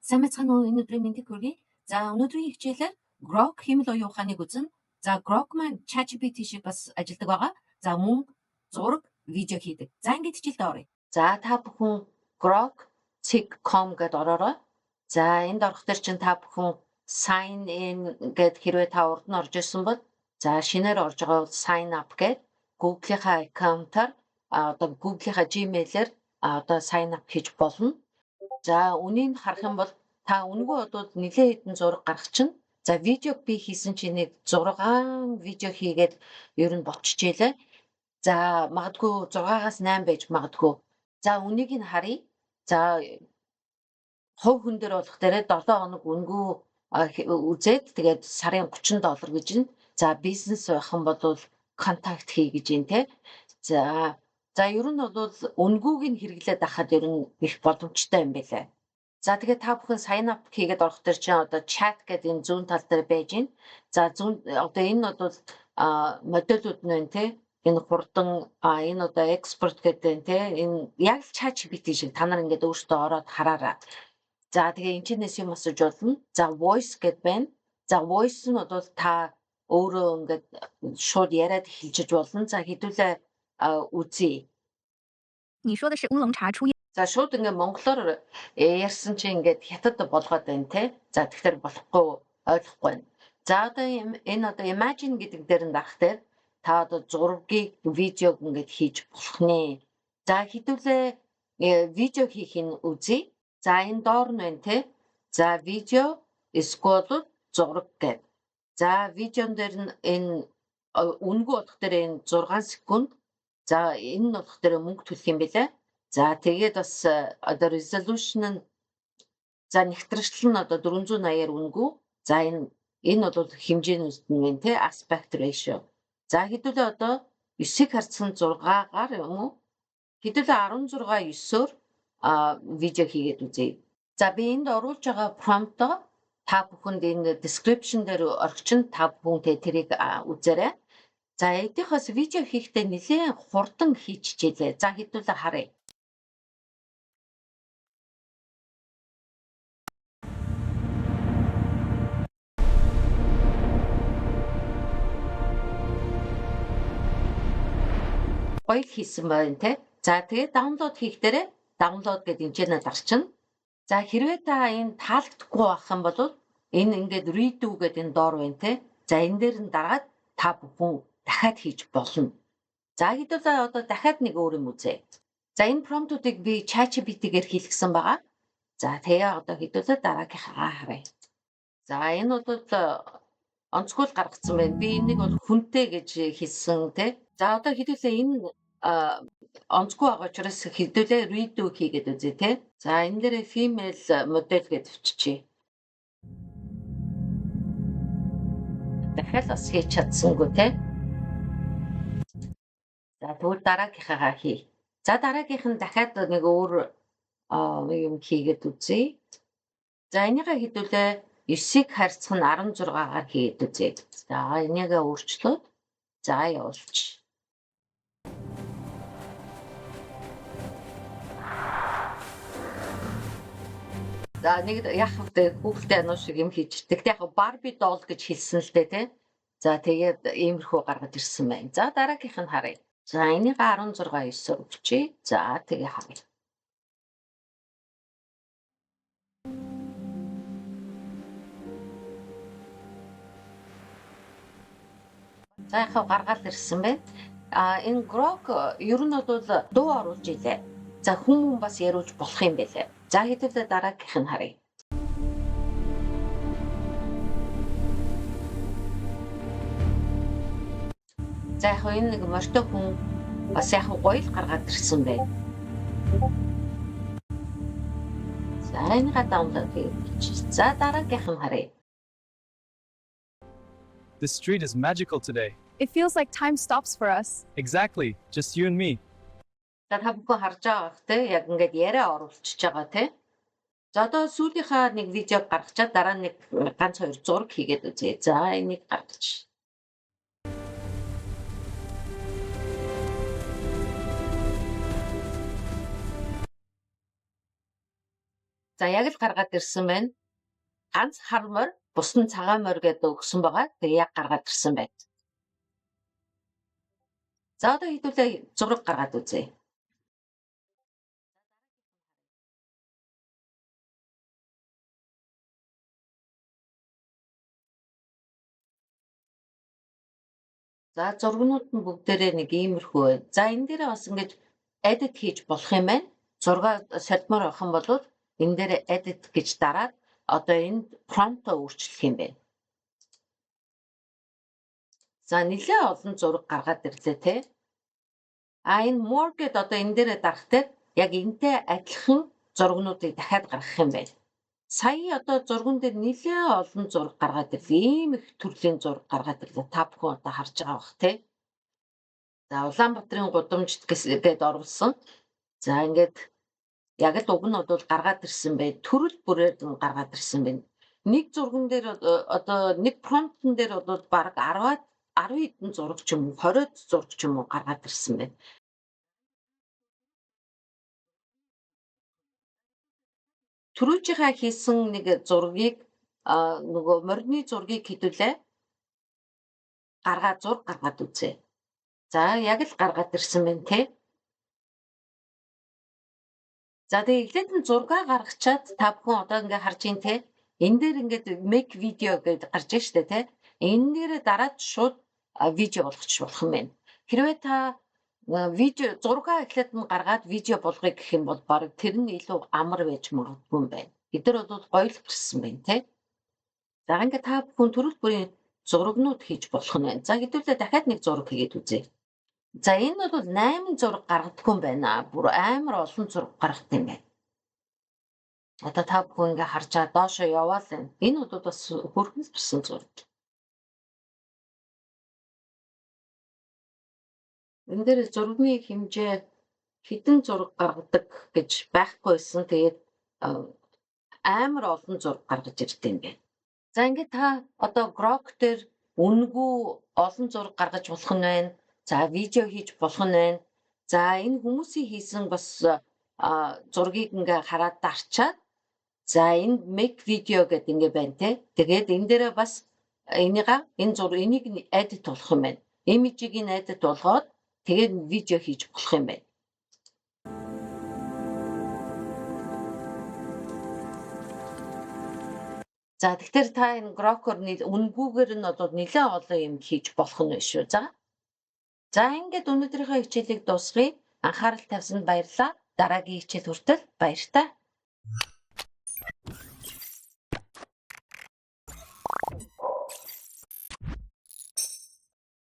Сайн байцгаана уу? Энэ өдрийн мэндийг хүргэе. За, өнөөдрийн хичээлээр Grok хиймэл оюун ухааныг үзнэ. За, Grok маань ChatGPT шиг бас ажилладаг байгаа. За, мөн зураг, видео хийдэг. За, ингээд хичээлдээ оръё. За, та бүхэн grok.com гэдээ ороорой. За, энд орох дээр чинь та бүхэн sign in гэд хэрвээ та урд нь орж ирсэн бол, за, шинээр орж байгаа бол sign up гэд Google-ийнхаа аккаунтаар, одоо Google-ийнхаа Gmail-ээр одоо sign up хийж болно. За, үнийг харах юм бол та үнэгүй бол нэлээд хэдэн зураг гаргах чинь. За, видеог би хийсэн чинь нэг 6 видео хийгээд ер нь болчихжээ. За, магадгүй 6-аас 8 байж магадгүй. За, үнийг нь харъя. За, хувь хүн дээр болох дээрээ 7 хоног үнэгүй үзээд, тэгээд сарын 30 доллар гэж нь. За, бизнес байх юм бол контакт хий гэж юм те. За, ер нь бол үнэгүйг нь хэрэглээд байхад ер нь их боломжтой юм байлаа. За, тэгээд та бүхэн sign up хийгээд орох дээр чинь одоо chat гэдэг энэ зүүн тал дээр байж байна. За, зүүн одоо энэ бол модельүүд нь байна те. Энэ хурдан, энэ одоо экспорт гэдэг нь те. Энэ яг л ChatGPT шиг та нар ингээд өөртөө ороод хараарай. За, тэгээ энэ чинээс юм асууж болно. За, voice гэд байна. За, voice нь бол та өөрөө ингээд шууд яриад эхэлж болно. За, хэдүүлээ үзье. 你说的是乌龙茶初夜 За, шууд ингээ монголоор ярьсан чинь ингээд хятад болгоод байна те. За, тэгэхээр болохгүй, ойлгохгүй байна. За, одоо энэ одоо imagine гэдэг дээр нь дарах дээр та одоо зургийг, видеог ингээд хийж болох нэ. За, хэдүүлээ видео хийх нь үзье. За, энэ доор нь байна те. За, видео эсвэл зураг гэдэг. За, видеон дээр нь энэ үнэгүй болох дээр энэ 6 секунд. За, энэ нь болох дээр мөнгө төлөх юм билээ. За, тэгээд бас одоо resolution нь, за, нэгтршлэл нь одоо 480-аар үнэгүй. За, энэ бол хэмжээнүүд нь байна те, aspect ratio. За, хэдүүлээ одоо 9-ийг харьцсан 6-гаар юм уу? Хэдүүлээ 16 9-оор видео хийгээд үзье. За, би энд оруулж байгаа prompt-о та бүхэнд энэ description дээр орчин, та бүхэн тэрийг үзээрэй. За, эдийнхээс видео хийхдээ нэлээд хурдан хийчихжээ. За, хэдүүлээ харъя. Гоё л хийсэн байна те. За, тэгээд download хийх дээрээ download гэдэг энэ дарчна. За, хэрвээ та энэ таалагдахгүй байх юм бол энэ ингээд redo гэдэг энэ доор байна те. За, энэ дээр нь дараад та бүхэн дахиад хийж болно. За, хэдүүлээ одоо дахиад нэг өөр юм үзье. За, энэ промптуудыг би ChatGPT-гээр хийлгэсэн байгаа. За, тэгээ одоо хэдүүлээ дараагийнхаа харъя. За, энэ бол онцгой л гаргацсан байна. Би энийг бол хүнтэй гэж хэлсэн те. За, одоо хэдүүлээ энэ онцгой байгаа учраас хэдүүлээ redo хийгээд үзье те. За, энэ дээр female model гэж өччихье. Дахиад бас хийж чадсангүй те. За, тэгвэл дараагийнхаагаа хий. За, дараагийнх нь дахиад нэг өөр юм хийгээд үзье. За, энийгээ хэдүүлээ 9-ийг харьцах нь 16-гаар хийгээд үзье. За, энийгээ өөрчлөөд, за, явуулчих. За, нэг яг вэ, хүүхдээ ануу шиг юм хийж. Тэгтээ яг Barbie doll гэж хэлсэн л дээ тий. За, тэгээд иймэрхүү гаргаж ирсэн байна. За, дараагийнх нь харъя. За, энийг 16 9-оор өгчээ. За, тэгээ харъя. За, яг гаргаад ирсэн байна. А энэ Grok ер нь бол дуу оруулж илээ. За, хүн бас яриулж болох юм байлээ. За, хэдүүлээ дараагийнх нь харъя. За, яг энэ нэг морьтой хүн бас яг гоё л гаргаад ирсэн байна. За, энийгээ download хийгээд. За, дараагийнх нь харъя. This street is magical today. It feels like time stops for us. Exactly, just you and me. За, та бүхэн харж байгаа бах те, яг ингээд яриа оруулчихж байгаа те. За, одоо сүүлийнхаа нэг видеог гаргачаад дараа нь нэг ганц хоёр зураг хийгээд үзье. За, энийг гаргач. За яг л гаргаад ирсэн байна. Ганц хар морь, бус нь цагаан морь гэдэг өгсөн байгаа. Тэгээ яг гаргаад ирсэн байна. За одоо хэдүүлээ зураг гаргаад үзье. За зургнууд нь бүгдээрээ нэг иймэрхүү байна. За энэ дээрээ бас ингэж edit хийж болох юм байна. Зураг сольдмоор авах юм бол энэ дээр edit гэж дараад одоо энд prompt-о өөрчлөх юм байна. За нэлээ олон зураг гаргаад ирлээ те. А энэ more гэд одоо энэ дээрээ дарахтай яг энтэй адилхан зургнуудыг дахиад гаргах юм байна. Сая одоо зурган дээр нэлээ олон зураг гаргаад ирлээ. Ийм их төрлийн зураг гаргаад ирлээ. Та бүхэн одоо харж байгаа бах те. За Улаанбаатарын гудамжид гээд оруулсан. За ингээд яг л уг нь бол гаргаад ирсэн бай. Төрөл бүрээр нь гаргаад ирсэн байна. Нэг зурган дээр одоо нэг промптон дээр бол бараг 10-аад 10 хэдэн зураг ч юм уу 20 зураг ч юм уу гаргаад ирсэн байна. Түрүүчийнхаа хийсэн нэг зургийг нөгөө морины зургийг хэдүүлээ гаргаад зураг гаргаад үзье. За яг л гаргаад ирсэн байна те. За тэгээ эхлээд нь зургаа гаргачаад та бүхэн одоо ингээ харж ин те. Энэ дээр ингээд make video гэдээ гарч ийн штэ те. Энэ дээрээ дараад шууд видео болгочих болох юм байна. Хэрвээ та видео зургаа эхлээд нь гаргаад видео болгоё гэх юм бол бараг тэр нь илүү амар байж магадгүй юм байна. Бид нар бол гоё л гарсан байна те. За ингээ та бүхэн төрөл бүрийн зурагнууд хийж болох нь байна. За хэдүүлээ дахиад нэг зураг хийгээд үзье. За энэ бол 8 зураг гаргадаггүй юм байна. Бүр амар олон зураг гаргадаг юм байна. Одоо та бүхэн ингээ харж байгаа доошо яваал байна. Энэ бол бас хөрхөн гарсан зураг. Энэ дээр зургийн хэмжээ хэдэн зураг гаргадаг гэж байхгүй байсан. Тэгээд амар олон зураг гаргаж ирдэг юм байна. За ингээд та одоо Grok дээр үнэгүй олон зураг гаргаж болох нь байна. За видео хийж болох нь байна. За энэ хүмүүсийн хийсэн бас зургийг ингээ хараад дарчаад за энэ make video гэдэг ингээ байна те. Тэгээд энэ дээрээ бас энийга энэ зураг энийг нь edit болох юм байна. Имижийг нь edit болгоод тэгээд видео хийж болох юм байна. За тэгэхээр та энэ Grok-оор үнэгүйгээр нь бол нэлээд олон юм хийж болох нь байна шүү. За. За ингээд өнөөдрийнхөө хичээлийг дуусгая. Анхаарал тавьсанд баярлалаа. Дараагийн хичээл хүртэл баяртай.